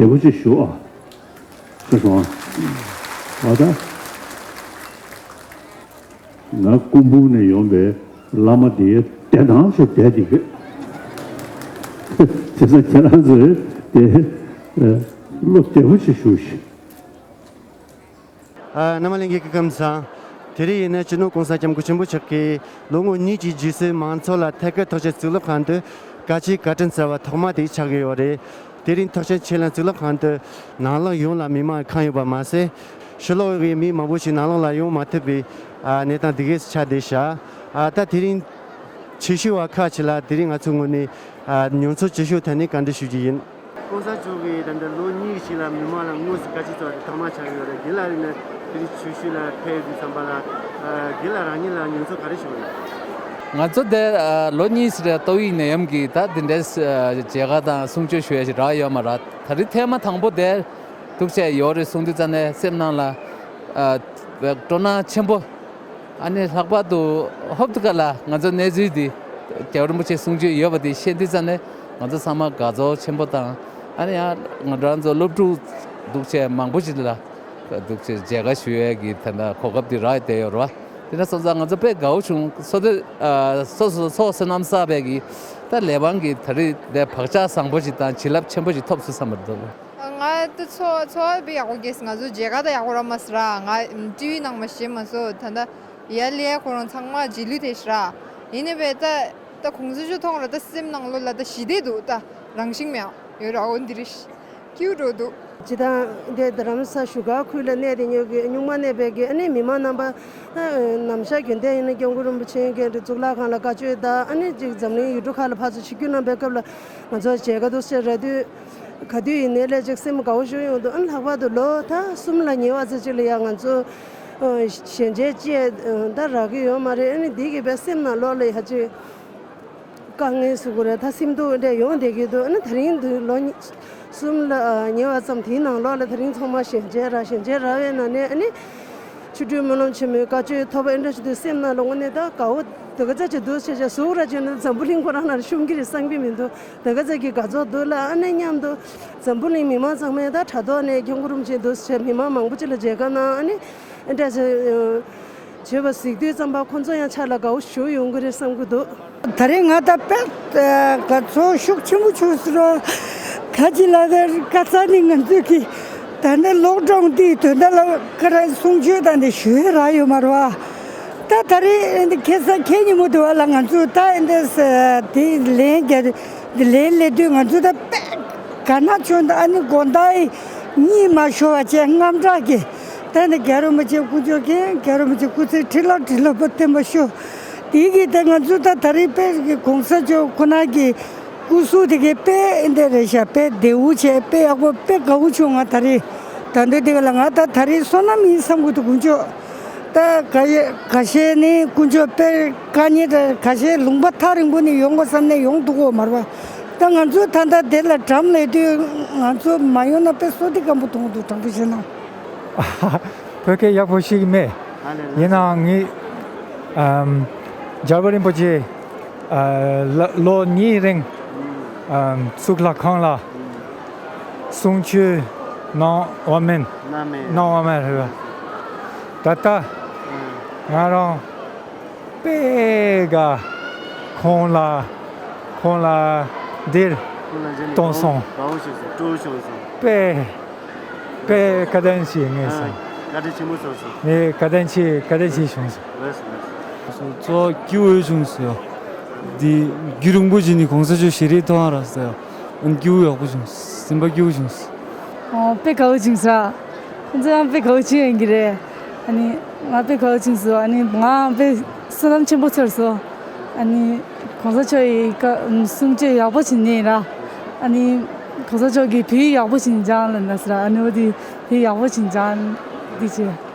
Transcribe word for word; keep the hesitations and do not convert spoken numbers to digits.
བདེ་པོ་ཅིག་བཞུགས་ཨ། ཁ་སང་ཨ་ད། ང་སྐུ་འབུམ་ནས་ཡོང་པའི་བླ་མ་དེའི་བདེ་ཐང་ཞིག་བསྡད་དེ་གི། དེ་ས་ཁྱེད་རང་ཚོས་དེ་བློ་བདེ་པོ་ཞིག་ཞུ་ཞིག། རྣམ་པ་ལྷན་རྒྱས་སྐུ་ཁམས་བཟང་། དེ་རིང་ཡིན་ན་སྤྱི་ནོར་༸གོང་ས་༸སྐྱབས་མགོན་ཆེན་པོ་མཆོག་གིས་ལོ་ངོ་གཉིས་ཀྱི་རྗེས་སུ་མང་ཚོགས་ལ་ཐད་ཀར་ཐུགས་རྗེ་གཟིགས་ལབ་ཁང་དུ་བཀའ་ཆོས་བཀའ་དྲིན་སྩལ་བ་ཐོག་མ་དེ་ཆགས་ཀྱི་ཡོད་རེད། དེ་རིང་ཐུགས་རྗེ་ཆེ་ལབ་གཟིགས་ལབ་ཁང་དུ་ནང་ལོགས་ཡོངས་ལ་མི་མང་ཁང་ཡོད་པ་མ་ཟད། ཕྱི་ལོགས་ཀྱི་མི་མང་པོ་ཞིག་ནང་ལོགས་ལ་ཡོང་མ་ཐུབ་པའི་ཨ་གནས་སྟངས་འདི་གས་སུ་ཆགས་བསྡད་ཤག་ཨ་ད་དེ་རིང་ཆོས་ཞུ་བ་ཁག་ཅིག་ལ་དེ་རིང་ང་ཚོའི་ངོས་ནས་ཨ་མྱོང་ཚོར་ཇི་ཤོས་ཐད་ནས་བཀའ་འདྲི་ཞུ་རྒྱུ་ཡིན། ༸གོང་ས་མཆོག་གིས་ད་ལྟ་ལོ་གཉིས་ཤིག་ལ་མི་མང་ལ་དངོས་སུ་བཀའ་ཆོས་སྩལ་བ་དེ་ཐོག་མ་ཆགས་ཡོད་རེད། རྒན་ལགས་ཡིན་ན་དེ་རིང་ཆོས་ཞུ་ལ་ཕེབས་དུས་ཙམ་པ་ལ་རྒན་ལགས་རང་ཉིད་ལ་མྱོང་ཚོར་ག་རེ་བྱུང་ཡོད། ང་ཚོ་དེ་ལོ་གཉིས་ཙམ་རེད། ཏོག་དབྱིབས་ནད་ཡམས་ཀྱིས་ད་འདི་འདྲའི་མཇལ་ཁ་དང་གསུང་ཆོས་ཞུ་ཡ་ཞིག་རག་ཡོད་མ་རེད། ད་རེས་ཐེངས་མ་དང་པོ་དེ་འདུག་བྱས་ཡོད་རེད་གསུང་དུས་ཙམ་ནས་སེམས་ནང་ལ་སྤྲོ་སྣང་ཆེན་པོ། ཨ་ནི་ལྷག་པར་དུ་ཧོབ་ཏེ་ཀ་ལ་ང་ཚོ་གནས་ཚུལ་འདི་རྒྱལ་བ་རིན་པོ་ཆེ་གསུང་ཆོས་ཡོད་པ་འདི་ཤེས་དུས་ཙམ་ནས་ང་ཚོ་ཚང་མ་དགའ་ཚོར་ཆེན་པོ་དང་། ཨ་ནི་ཡང་ང་རང་ཚོ་སློབ་ཕྲུག་འདུག་བྱས་མང་པོ་ཞིག་ལ་འདུག་བྱས་མཇལ་ཁ་ཞུ་ཡས་ཀྱི་ད་ལྟ་གོ་སྐབས་འདི་རག་བསྡད་ཡོད་རེད་བ། དེ་འདྲ་སོང་ཙང་ང་ཚོ་དཔེ་དགའ་བོ་བྱུང་། སོ་སོ་སོ་སོ་སོ་བསོད་ནམས་བསགས་པའི་གི་ད་ལས་དབང་གི་ད་རེས་དེ་བག་ཆགས་བཟང་པོ་ཞིག་དང་བྱིན་རླབས་ཆེན་པོ་ཞིག་ཐོབ་སོང་བསམ་པ་འདུག་ང་ད་ཚོ་ཚོ་བ་དཔེ་ཡག་པོ་སྐྱེས། ང་ཚོ་མཇལ་ཁ་ད་ཡག་པོ་རག་མ་སོང་ར། ང་ཊི་ཝི་ནང་མ་ཤེས་མ་སོང་། ད་ད་ཡ་ལེ་ཁོ་རང་ཚང་མ་རྗེས་ལུས་དེ་ཤི་ར། ཡིན་ནའི་བས་ད་ད་གོང་ས་མཆོག་མཐོང་ར་ད་སེམས་ནང་ལོགས་ལ་ད་ཞི་བདེ་འདུག་ད་རང་བཞིན་མེད་ཡོད་ར། འོ་འདི་རེད། སྐྱིད་འགྲོ་འདུག་སྤྱི་བཏང་འདི་རྡ་རམ་ས་བཞུགས་སྒར་ཁུལ་ལ་གནས་དེ་ཉོ་གི་སྨྱུག་མ་གནས་པའི་གི་ཨ་ནི་མི་མང་རྣམ་པ། ནམ་ཞག་རྒྱུན་ལྡན་ཡིན་ན་སྐྱབས་མགོན་རིན་པོ་ཆེ་གི་གཙུག་ལག་ཁང་ལ་བཀའ་ཆོས་དང་ཨ་ནི་ཅིག་འཛམ་གླིང་ཡུལ་གྲུ་ཁག་ལ་ཕར་ཚུར་ཆིབས་བསྒྱུར་གནང་པའི་སྐབས་ལ་ང་ཚོ་མཇལ་ཁ་འདུག་ཟེར་ར་དུས། ག་དུས་ཡིན་ནའི་ལས་ཅིག་སེམས་དགའ་བོ་ཞིག་ཡོང་འདུག་ཨ་ནི་ལྷག་པར་དུ་ལོ་ད་གསུམ་ལ་ཉེ་བ་ཙམ་ཅིག་ལ་ཡང་ང་ཚོ་ཞལ་མཇལ་ཅིག་ད་རག་གི་ཡོད་མ་རེད། ཨ་ནི་འདི་གི་བས་སེམས་ནང་ལོགས་ལ་ཡ་ཅིག་དཀའ་ངལ་ཟེར་དགོས་རེད། ད་སེམས་སྡུག་འདྲ་ཡོང་བསྡད་ཀྱི་འདུག་ཨ་ནི་ད་རིང་འདི་ལོ་གསུམ་ལ་ཉེ་བ་ཙམ་དེའི་ནང་ལོགས་ལ་ད་རིང་ཚང་མ་ཞལ་མཇལ་རག་ཞལ་མཇལ་རག་པའི་ནང་ནས་ཨ་ནི་ཆོ་འཕྲུལ་སྨོན་ལམ་ཆེན་མོའི་བཀའ་ཆོས་ཐོབ་པ་འདྲ་ཞིག་འདུག་སེམས་ནང་ལ་དངོས་གནས་ད་དགའ་བོ་དེ་ག་ཚ་ཅིག་འདུག་ཟེར་བྱས་གཟུགས་ར་བྱས་ན་འཛམ་བུ་གླིང་ཁོ་རང་ལ་ཤོང་གི་རེད་བསམ་གྱི་མི་འདུག་དེ་ག་ཚ་གི་དགའ་ཚོར་འདུག་ལ་ཨ་ནི་མཉམ་དུ་འཛམ་བུ་གླིང་མི་མང་ཚང་མས་ད་དྲ་ཐོག་ནས་སྐྱབས་མགོན་རིན་པོ་ཆེ་འདུག་ཟེར་བྱས་མི་མང་མང་པོ་ཅིག་ལ་མཇལ་ཁ་གནང་། ཨ་ནི་ཨེ་འདྲ་ཟེར་བྱས་པ་གཟིགས་དུས་ཙམ་པ་ཁོ་ཚོ་ཡང་ཕྱག་ལ་དགའ་བོ་ཞིག་ཡོང་གི་རེད་བསམ་གྱི་འདུག་ད་རེས་ང་ད་དཔེ་དགའ་ཚོར་ཤུགས་ཆེན་པོ་བྱུང་སོང་ར། ཁ་ཅིག་ལ་ད་ཁ་སང་ནི་ང་ཚོས་ཀྱི་ད་ནི་ལོག་ཀྲོང་དེའི་དོན་དག་ལ་ཁ་ར་གསུང་ཆོས་དང་དེ་ཞུ་ཡས་རག་ཡོད་མ་རེད་བ། ད་ད་རེས་ཁ་སང་ཁེ་ཉིན་མོ་དུ་བ་ལ་ང་ཚོས་ད་ཨེ་འདྲ་ཟེར་དེ་ལན་རྒྱག་དེ་ལན་སླེབས་དུས་ང་ཚོ་ད་དཔེ་དགའ་སྣང་བྱུང་། ད་ཨ་ནི་དགོང་དག་གཉིད་མ་ཤོར་བ་བྱས་དངངས་སྐྲག་གིས་ད་ནི་རྒྱལ་བ་རིན་པོ་ཆེ་སྐུ་མཆོག་གིས་རྒྱལ་བ་རིན་པོ་ཆེ་སྐུ་ཚེ་ཁྲི་ལོ་ཁྲི་ལོ་བརྟན་པར་ཤོག་དེ་གིས་ད་ང་ཚོ་ད་ད་རེས་དཔེ་གི་གོང་ས་མཆོག་ཁོ་ན་གི་སྐུ་གཟུགས་དེ་གའི་དཔེ་ཨེ་འདྲ་རེད་ཤག་དཔེ་བདེ་བོ་བྱས་དཔེ་ཡག་པོ་དཔེ་དགའ་བོ་བྱུང་། ང་ད་རེས་ད་འདོད་དེ་ག་ལ་ང་ད་ད་རེས་བསོད་ནམས་ཡིན་བསམ་གི་འདུག་དཀོན་མཆོག་ད་ག་ཡེ་ག་ཤེད་ནི་དཀོན་མཆོག་དཔེ་དཀའ་ཉེན་ད་ག་ཤེད་ལུང་པ་ཐག་རིང་པོ་ནས་ཡོང་དགོས་བསམ་ནས་ཡོང་འདུག་གོ་མ་རེད་པ། ད་ང་ཚོ་ད་ལྟ་དེ་ལ་འགྲམ་ལས་དུས་ང་ཚོ་མ་ཡོང་ན་དཔེ་བསོད་བདེ་སྐམ་པོ་མཐོང་འདུག་དྲང་པོ་བཤད་ན། བོད་སྐད་ཡག་པོ་ཞིག་མེད། ཡིན་ནའང་ངས་ཨམ་རྒྱལ་བ་རིན་པོ་ཆེ་ཨ་ལ་ལོ་གཉིས་རིང་ཨམ་གཙུག་ལག་ཁང་ལ་གསུང་ཆོས་གནང་བ་མིན། གནང་བ་མེད་རེད་པ། ད་ལྟ་ང་རང་དཔེ་དགའ། ཁོང་ལ་ཁོང་ལ་འདིར་གཏོང་སོང་། དཔེ་དཔེ་བཀའ་དྲིན་ཆེ་ངས་སོང་། བཀའ་དྲིན་ཆེན་པོ་ཚོར་སོང་། ངས་བཀའ་དྲིན་ཆེ་བཀའ་དྲིན་ཆེ་བྱུང་སོང་། གཙོ་བོ་སྐྱིད་པོ་བྱུང་སོང་། འདི་རྒྱུན་རིང་པོ་བྱས་ནས་གོང་ས་མཆོག་ཞལ་རས་མཐོང་བ་རག་སོང་། ཨ་ནི་སྐྱིད་པོ་ཡག་པོ་བྱུང་། སེམས་པ་སྐྱིད་པོ་བྱུང་། ཨོ་དཔེ་དགའ་བོ་བྱུང་ས། ཁོང་ཚོ་ཡང་དཔེ་དགའ་བོ་བྱུང་ཡོང་གི་རེད། ཨ་ནི་ང་དཔེ་དགའ་བོ་བྱུང་སོང་། ཨ་ནི་ང་དཔེ་བསོད་ནམས་ཆེན་པོ་ཚོར་སོང་། ཨ་ནི་གོང་ས་མཆོག་ཡི་བཀའ་གསུང་ཆོས་ཡག་པོ་བྱིན་ནས་ར། ཨ་ནི་གོང་ས་མཆོག་གིས་བོད་ཡིག་ཡག་པོ་བྱིན་ཅང་ལ་ན་ཟེར། ཨ་ནི་འོ་དེ་བོད་ཡིག་ཡག་པོ་བྱིན་ཅང་འདི་བྱས།